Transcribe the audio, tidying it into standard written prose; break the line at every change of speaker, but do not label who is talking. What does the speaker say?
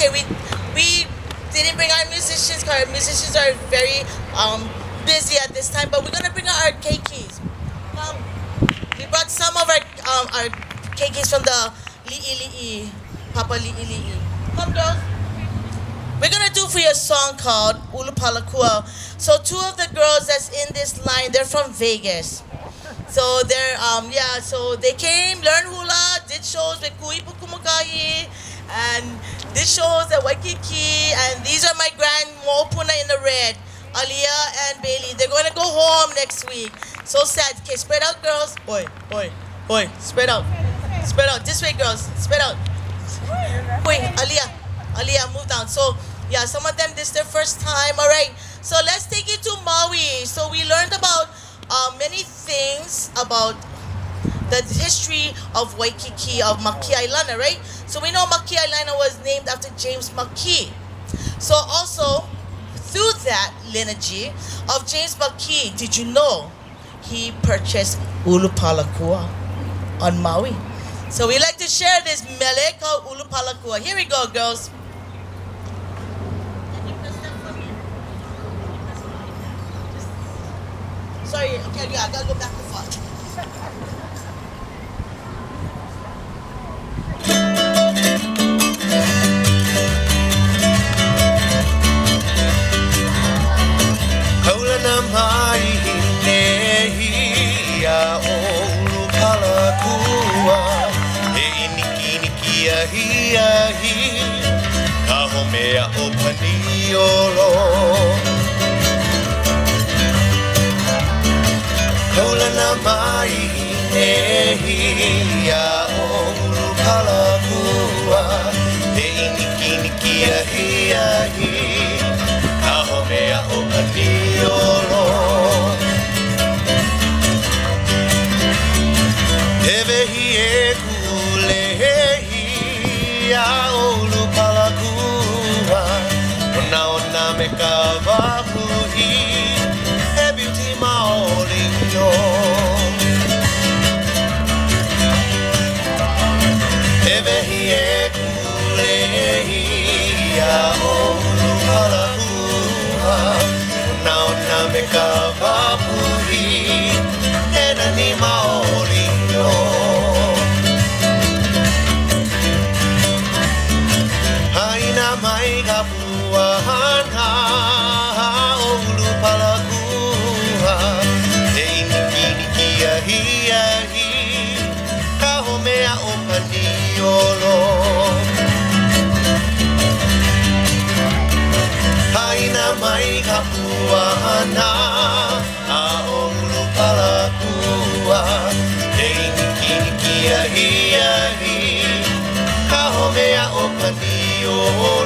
Okay, we didn't bring our musicians because our musicians are very busy at this time, but we're gonna bring out our keikis. We brought some of our keikis from the Li'ili'i, Papa Li'ili'i. Come, girls. We're gonna do for you a song called Ulupalakua. So two of the girls that's in this line, they're from Vegas. So they're so they came, learned hula, did shows with Kuipo Kumukahi, and did shows at Waikiki, and these are my grand mo'opuna in the red, Aliyah and Bailey. They're gonna go home next week. So sad. Okay, spread out, girls. Boy, boy, boy, spread out. Spread out. This way, girls. Spread out. Wait, Aliyah. Aliyah, move down. So, yeah, some of them, this is their first time. All right. So let's take it to Maui. So we learned about many things about the history of Waikiki, of Makee Ailana, right? So we know Makee Ailana was named after James Makee. So also, through that lineage of James Makee, did you know he purchased Ulupalakua on Maui? So we like to share this mele called Ulupalakua. Here we go, girls. Can you press that for me? Sorry, okay, yeah, I gotta go back and forth.
Kaulana mai nei a o Ulupalakua. E inikiniki ahi ahi, ka homea o Paniolo. Kaulana mai nei a o Ulupalakua. E inikiniki ahi ahi, ka homea o Paniolo. E wehi e kulehi a o Ulupalakua. Ona ona me ka wapuhi, e beauty maoli no. E wehi e kulehi a o Ulupalakua. Ona ona me ka wapuhi, e nani maoli no. Haina mai ka puahana o Ulupalakua. E inikiniki ahi ahi, ka homea o Paniolo. Haina mai ka puahana a o Ulupalakua. E inikiniki ahi ahi, ka homea o Paniolo.